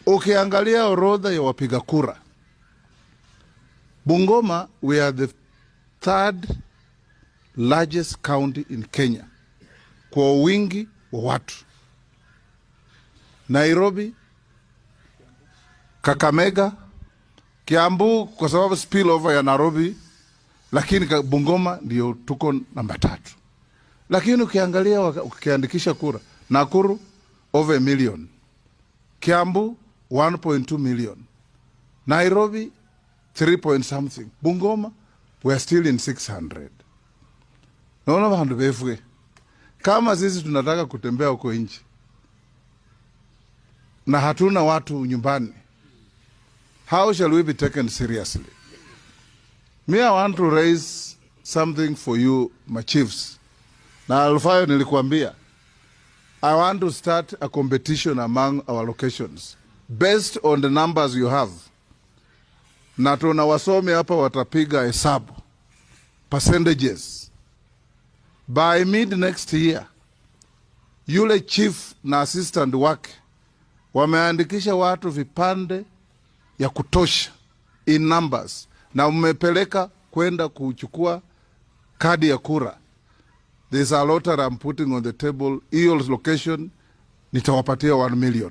Ukiangalia orodha ya wapiga kura Bungoma, we are the third largest county in Kenya kwa wingi wa watu. Nairobi, Kakamega, Kiambu kwa sababu spillover ya Nairobi, lakini Bungoma ndio tuko namba tatu. Lakini ukiangalia ukiandikisha kura, Nakuru over a million, Kiambu 1.2 million, Nairobi 3 point something, Bungoma we are still in 600. Naona vandu vefwe kama sisi tunataka kutembea huko nje na hatuna watu nyumbani, how shall we be taken seriously? Me, I want to raise something for you, my chiefs. Na Alfayo nilikuambia, I want to start a competition among our locations based on the numbers you have, na tuna wasomi hapa watapiga hesabu percentages by mid next year. Yule chief na assistant wake wameandikisha watu vipande ya kutosha in numbers, na mmepeleka kwenda kuchukua kadi ya kura. There's a lottery I'm putting on the table. Hiyo location nitawapatia 1 million.